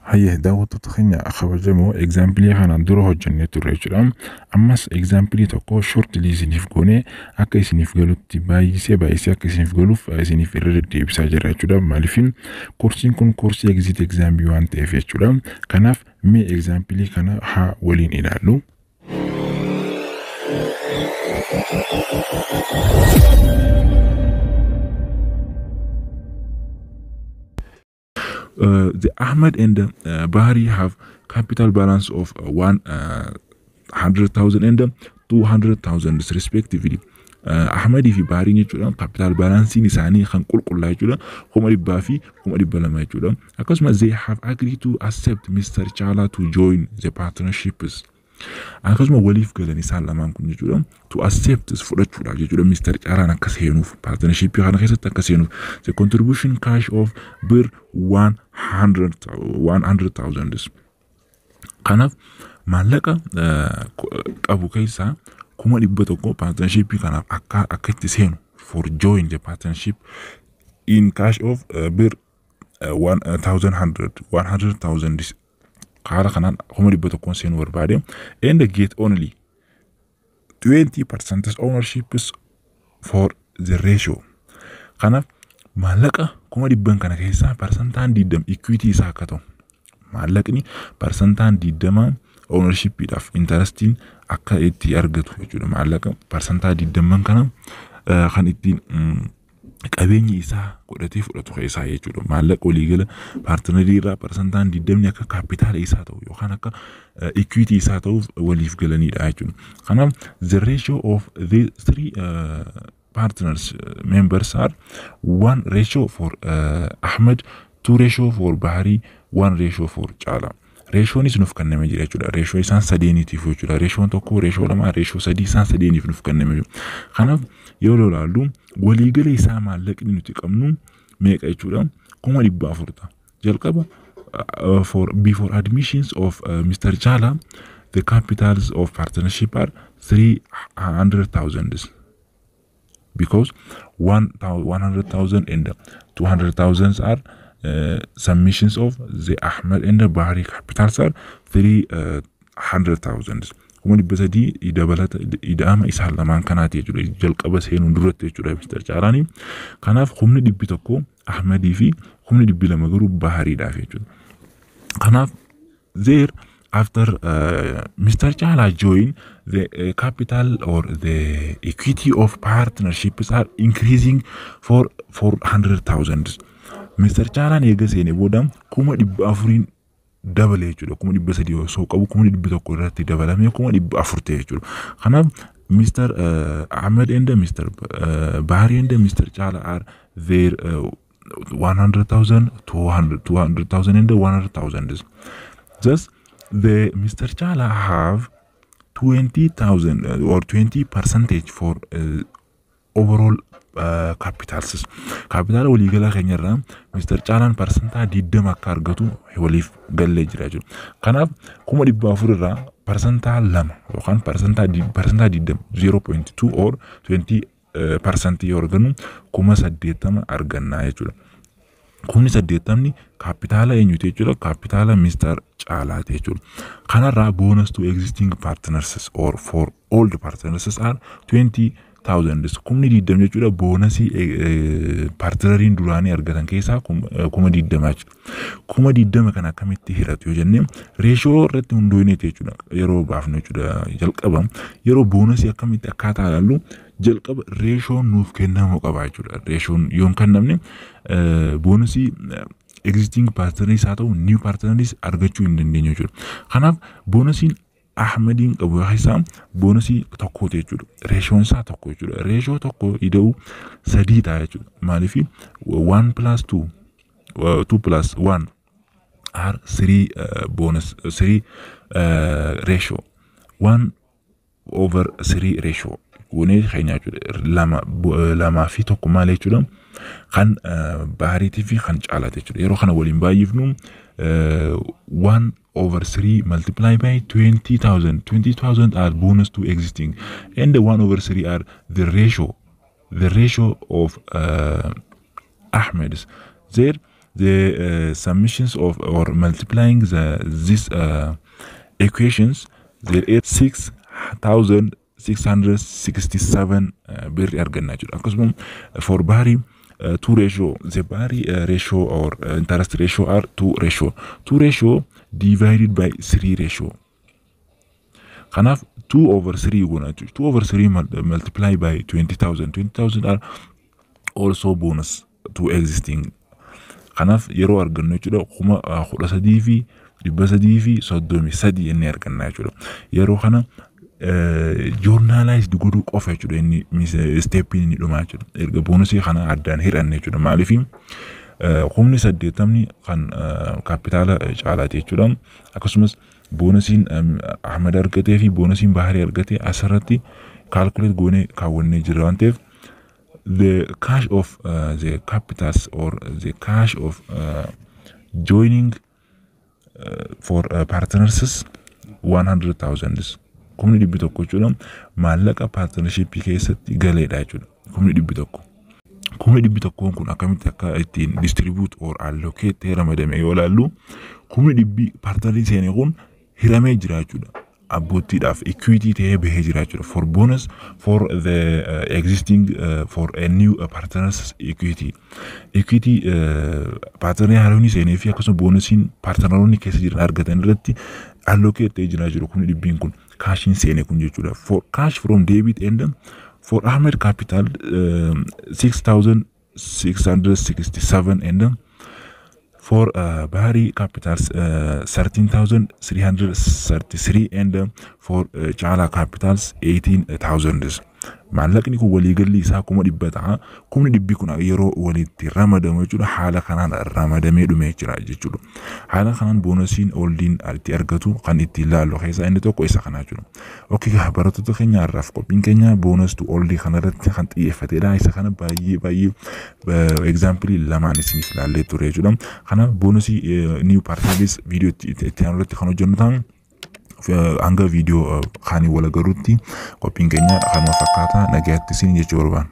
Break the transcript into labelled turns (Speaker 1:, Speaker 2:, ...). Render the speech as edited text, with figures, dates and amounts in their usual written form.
Speaker 1: Hayyee, daawwattoota keenya kabajamoo, example kanaan dura hojjennee turre jechuudha. Ammas example tokko shortly isiniif goonee akka isiniif galutti baay'isee baay'isee akka isiniif galuuf isiniif irra deddeebisaa jira jechuudha. Maaliif? Koorsiin kun koorsii exit exam waan ta'eef jechuudha. Kanaaf mee example kana haa waliin ilaallu. The Ahmed and Bahari have capital balance of 100,000 and 200,000 respectively. Ahmadii fi Bahariin jechuudha capital balanceiin isaanii kan qulqullaa jechuudha 100,000 fi 200,000 jechuudha. Akkasumas they have agreed to accept Mr. Chala to join the partnerships. Akkasuma waliif galan isaan lamaan kun jechuudha to accept fudhachuudhaaf jechuudha Mr. Caalaan akka seenuuf, partnership kana keessatti akka seenuuf, the contribution cash of bir 100 100,000. Kanaaf maallaqa qabu keessaa 100,000 partnership kanaaf akka itti seenu for join the partnership in cash of bir 100 100,000, haala kanaan 100,000 seenuu barbaade, and get only 20% ownership for the ratio. Kanaaf maallaqa 100,000 kana keessaa parsantaan 20 equity isaa akka ta'u, maallaqni parsantaan 20 ownershipiidhaaf interestiin akka itti argatu jechuudha. Maallaqa parsantaa 20 kana kan ittiin qabeenyi isaa godhatee fudhatu keessaa jechuudha. Maallaqa waliigala partnerii irraa parsantaan 20 akka kaapitaala isaa ta'u yookaan akka equity isaa ta'uuf waliif galanidha jechuudha. Kanaaf the ratio of the three partners members are one ratio for Ahmed, two ratio for Bahari, one ratio for Chala. Rationis nuuf kennamee jira jechuudha. Ratio isaan sadeeniitiif jechuudha. Ratioon tokko, ratio lama, ratio sadii isaan sadeeniif nuuf kennamee jira. Kanaaf yeroo ilaallu waliigala isaa maallaqni nuti qabnu meeqa jechuudha? 400,000 ta'a. Jalqaba for before admissions of Mr. Chala, the capitals of partnership are 300,000 because 100,000 and 200,000 are submissions of the Ahmed and the Bahari capitals are 300,000. 300,000 dabalata ida'ama isaan lamaan kanaati jechuudha. Jalqaba seenuun duratti jechuudha Mr. Caalaani. Kanaaf 100,000 Ahmadii fi 200,000 garuu Bahariidhaaf jechuudha. Kanaaf there after Mr. Chala join, the capital or the equity of partnerships are increasing for 400,000. Mr. Caalaan eega seene booda 400,000 dabale jechuudha. 300,000 osoo qabu 100,000 irratti dabalamee 400,000 ta'e jechuudha. Kanaaf Mr. Ahmed and Mr. Bahari and Mr. Chala are their 100,000, 200, 200,000 and 100,000. Thus, the Mr. Chala have 20,000 or 20 percentage for overall capitals. Kaapitaala waliigalaa keenyarraa Mr. Caalaan parsantaa 20 akka argatu waliif gallee jira jechuudha. Kanaaf 400,000 irraa parsantaa 2 yookaan parsantaa 20, 0.2 or 20 percentii yoo argannu 80,000 argannaa jechuudha. 80,000 kaapitaala eenyuti jechuudha? Kaapitaala Mr. Caalaati jechuudha. Kanarraa bonus to existing partners or for old partners are 20,000, 20,000 jechuudha. Bonusii partneriin duraanii argatan keessaa 20,000 jechuudha. 20,000 kana akkamitti hiratu yoo jenne, ratio irratti hundoofneeti jechuudha yeroo baafnu jechuudha. Jalqaba yeroo bonusii akkamitti akkaataa ilaallu, jalqaba ratioon nuuf kennamuu qaba jechuudha. Ratioon yoo hin kennamne bonusii existing partneris haa ta'u new partneris argachuu hin dandeenyu jechuudha. Kanaaf bonusiin Ahmediin qabu isaa bonusii tokkooti jechuudha. Ratioon isaa tokko jechuudha. Ratio tokko ida'u sadii ta'a jechuudha. Maaliif? 1 plus 2, 2 plus 1 are 3, bonus 3 ratio 1 over 3 ratio goonee keenya jechuudha. Lama lamaa fi tokko maal jechuudha? Kan Bahariitii fi kan Caalaati jechuudha. Yeroo kana waliin baay'ifnu 1 over 3 multiply by 20,000. 20,000 are bonus to existing and the 1 over 3 are the ratio of Ahmed's there. The summations of or multiplying this equations, there is 6667 birri arganna jechuudha. Akkasuma for Bahari two ratio, the Bahari ratio or interest ratio are two ratio, two ratio divided by three ratio. Kanaaf 2 over 3 goona jechuudha. 2 over 3 multiply by 20,000. 20,000 are also bonus to existing. Kanaaf yeroo argannu jechuudha, 13,333 inni arganna jechuudha. Yeroo kana journalized godhuu qofa jechuudha, inni stepiin inni dhumaa jechuudha. Erga bonusii kana addaan hir'anne jechuudha. Maaliif? 80,000 kan kaapitaala Caalaati jechuudha. Akkasumas bonusiin Ahmad argatee fi bonusiin Baharii argatee asirratti calculate goonee kaawwannee jira waan ta'eef, the cash of the capitals or the cash of joining for partners 100,000, 100,000 jechuudha, maallaqa partnershipii keessatti galeedha jechuudha, 100,000. 100,000n kun akkamitti akka ittiin distribute or allocate ta'ee ramadame yoo ilaallu, 100,000 partnerii seene kun hiramee jira jechuudha. Abbootiidhaaf equity ta'ee bahee jira jechuudha. For bonus for the existing, for a new partners equity. Equity partnerii haaronni seenee fi akkasuma bonusiin partneroonni keessa jiran argatan irratti allocate ta'ee jira jechuudha, 100,000n kun cashiin seene kun jechuudha. For cash from debit and for Ahmed Capital 6667 and for Bahari Capitals 13,333 and for Chala Capitals 18,000. Maallaqni kun waliigalli isaa 100,000 ta'a. 100,000 kun yeroo walitti ramadamu jechuudha, haala kanaan ramadamee dhumee jira jechuudha. Haala kanaan bonusiin oldiin itti argatu kan itti ilaallu keessaa inni tokko isa kana jechuudha. Okay, barattoota keenya, har'aaf qophiin keenya bonus to oldii kanarratti kan xiyyeeffatedha. Isa kana baay'ee baay'ee examplii lamaan isiniif ilaallee ture jechuudha. Kanaaf bonusii new partners viidiyoo itti aanu irratti kan hojjennu ta'an, hanga viidiyoo kaanii wal agarruutti qophiin keenya kanuma fakkaata. Nagaatti isin jechuu barbaanna.